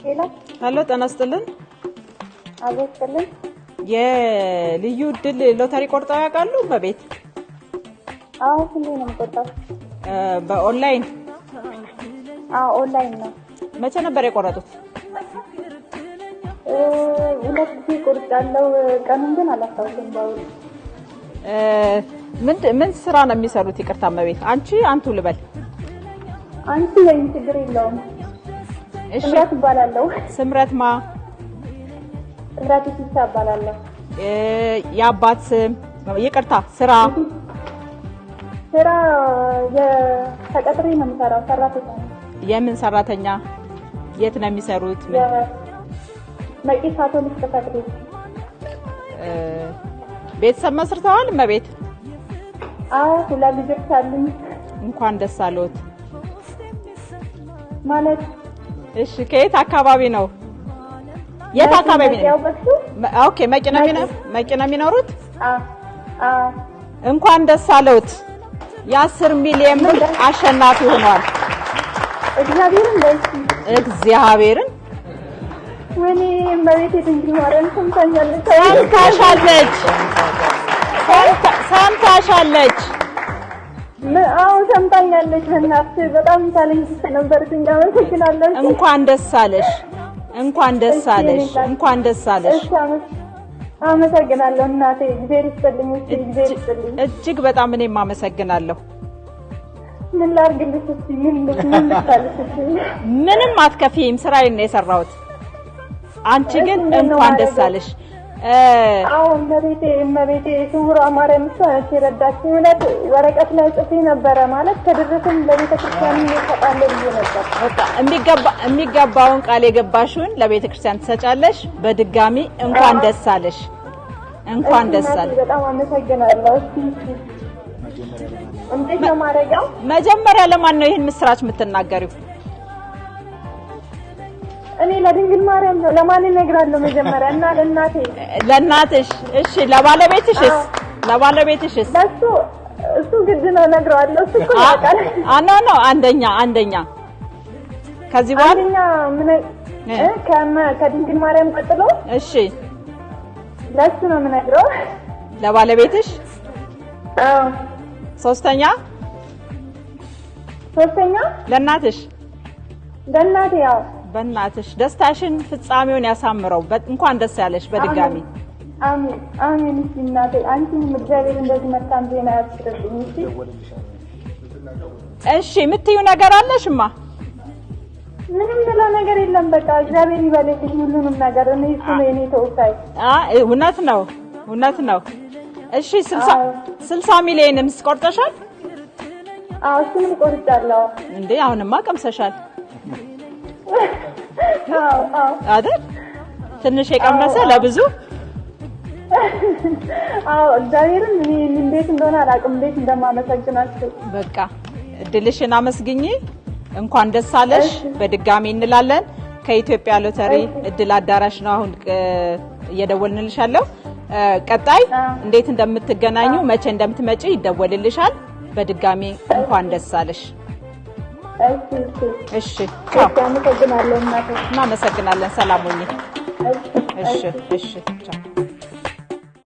Hello። Hello፣ ጤና ይስጥልን። አብሮ ይስጥልኝ። የልዩ እድል ሎተሪ ቆርጠው ያውቃሉ? በቤት? አዎ፣ ሁሌ ነው የምቆርጠው። በኦንላይን? አዎ፣ ኦንላይን ነው። መቼ ነበር የቆረጡት? ሁለት ጊዜ ቆርጫለሁ። ቀኑን ግን አላስታውስም። በውል። ምን ስራ ነው የሚሰሩት? ይቅርታ እመቤት፣ አንቺ አንቱ ልበል? አንቺ ወይም ችግር የለውም። እሺ። ስምረት እባላለሁ። ስምረት ማ? ስምረት ሲሳ እባላለሁ። የአባት ስም፣ ይቅርታ፣ ስራ? ስራ ተቀጥሬ ነው የምሰራው። ሰራተኛ ነው። የምን ሰራተኛ? የት ነው የሚሰሩት? ምን? መቂ ካቶሊክ ጽሕፈት ቤት። ቤተሰብ መስርተዋል እመቤት? አዎ፣ ሁለት ልጆች አሉኝ። እንኳን ደስ አለዎት። ማለት? እሺ፣ ከየት አካባቢ ነው? የት አካባቢ ነው? ያውቀሽው? Okay፣ መቂ ነው መቂ ነው የሚኖሩት? አዎ አዎ። እንኳን ደስ አለዎት። የ10 ሚሊዮን ብር አሸናፊ ሆኗል። እግዚአብሔርን በይ። እግዚአብሔርን። ወይኔ እመቤቴ ድንግል ማርያም ሰምታኛለች። ሰምታሻለች፣ ሰምታሻለች። አዎ፣ ሰምታኛለች። በእናትሽ በጣም challenge ነበርኩኝ። አመሰግናለሁ። እንኳን ደስ አለሽ። እንኳን ደስ አለሽ። እንኳን ደስ አለሽ። እሺ፣ አመሰግናለሁ እናቴ። እግዚአብሔር ይስጥልኝ። እሺ፣ እግዚአብሔር ይስጥልኝ። እጅግ በጣም እኔም አመሰግናለሁ። ምን ላድርግልሽ? እስኪ ምን ልታልሽ? እሺ። ምንም አትከፊም፣ ስራዬን ነው የሰራሁት። አንቺ ግን እሺ፣ ምንድን ነው እንኳን ደስ ማድረገው? አለሽ። አዎ፣ እመቤቴ እመቤቴ ስውሯ ማርያም እሷ ነች የረዳችኝ። እውነት ወረቀት ላይ ጽፌ ነበረ፣ ማለት ከደረሰኝ ለቤተ ክርስቲያን እሰጣለሁ ብዬ ነበር። በቃ የሚገባውን ቃል የገባሽውን ለቤተ ክርስቲያን ትሰጫለሽ። በድጋሚ እንኳን ደስ አለሽ። እንኳን እሺ ደስ እናቴ፣ አለሽ። በጣም አመሰግናለሁ። እሺ እሺ። እንዴት ነው ማድረጊያው? መጀመሪያ ለማን ነው ይህን ምስራች የምትናገሪው? እኔ ለድንግል ማርያም ነው። ለማን እነግራለሁ? መጀመሪያ እና ለእናቴ። ለእናትሽ። እሺ፣ ለባለቤትሽስ? ለባለቤትሽስ? ለእሱ እሱ ግድ ነው፣ እነግረዋለሁ። እሱ እኮ ያውቃል። No, no፣ አንደኛ አንደኛ ከዚህ በኋላ አንደኛ ምን ከድንግል ማርያም ቀጥሎ ለእሱ ነው የምነግረው። ለባለቤትሽ። አዎ። ሶስተኛ? ሶስተኛ? ለእናትሽ። ለእናቴ፣ ያው። በእናትሽ ደስታሽን ፍጻሜውን ያሳምረው። እንኳን ደስ ያለሽ በድጋሚ። አሜን አሜን። እሺ እናቴ፣ አንቺንም እግዚአብሔር እንደዚህ መልካም ዜና ያብስርልኝ። እሺ። እሺ፣ የምትዩ ነገር አለሽማ? ምንም ምለው ነገር የለም። በቃ እግዚአብሔር ይበልልኝ ሁሉንም ነገር። እኔ እሱ ነው የኔ ተወካይ። እውነት ነው፣ እውነት ነው። እሺ፣ 60 ሚሊዮንስ ቆርጠሻል? አዎ፣ እሱንም ቆርጫለሁ። እንዴ፣ አሁንማ ቀምሰሻል። አዎ። አይደል? ትንሽ የቀመሰ ለብዙ። አዎ፣ እግዚአብሔርን እኔ እንዴት እንደሆነ አላውቅም፣ እንዴት እንደማመሰግናችሁ። በቃ እድልሽን አመስግኚ። እንኳን ደስ አለሽ በድጋሚ እንላለን። ከኢትዮጵያ ሎተሪ እድል አዳራሽ ነው አሁን እየደወልንልሽ ያለው። ቀጣይ እንዴት እንደምትገናኙ፣ መቼ እንደምትመጪ ይደወልልሻል። በድጋሚ እንኳን ደስ አለሽ። እሺ እሺ። እሺ፣ ቻው። እሺ፣ አመሰግናለሁ እናቴ። እናመሰግናለን። ሰላም ሁኚ። እሺ። እሺ እሺ፣ ቻው።